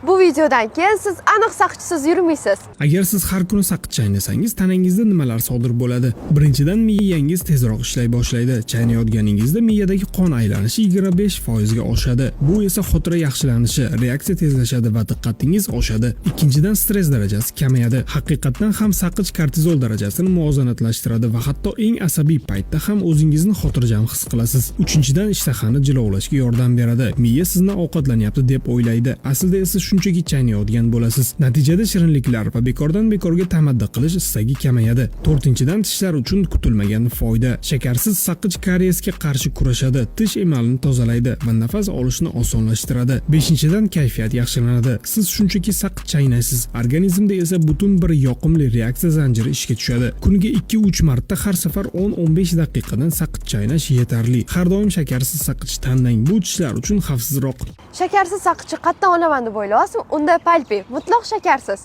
Bu videodan keyin siz aniq saqchisiz yurmaysiz. Agar siz har kuni saqich chaynasangiz, tanangizda nimalar sodir bo'ladi? Birinchidan, miyangiz tezroq ishlay boshlaydi. Chaynayotganingizda miyadagi qon aylanishi 25% ga oshadi. Bu esa xotira yaxshilanishi, reaksiya tezlashadi va diqqatingiz oshadi. Ikkinchidan, stress darajasi kamayadi. Haqiqatdan ham saqich kortizol darajasini muvozanatlashtiradi va hatto eng asabiy paytda ham o'zingizni xotirjam his qilasiz. Uchinchidan, ishtahani jilovlashga yordam beradi. Miya sizni ovqatlanyapti deb o'ylaydi. Aslida esa shunchaki chaynayotgan bo'lasiz. Natijada shirinliklar va bekordan bekorga tamaddi qilish istagi kamayadi. To'rtinchidan, tishlar uchun kutilmagan foyda. Shakarsiz saqich kariyesga qarshi kurashadi, tish emalini tozalaydi va nafas olishni osonlashtiradi. Beshinchidan, kayfiyat yaxshilanadi. Siz shunchaki saqich chaynaysiz, organizmda esa butun bir yoqimli reaksiya zanjiri ishga tushadi. Kuniga 2-3 marta, har safar 10-15 daqiqadan saqich chaynash yetarli. Har doim shakarsiz saqich tanlang. Bu tishlar uchun xavfsizroq. Shakarsiz saqichni qayerdan olaman deb o'ylayapsizmi? Unda Palpi mutlaq shakarsiz.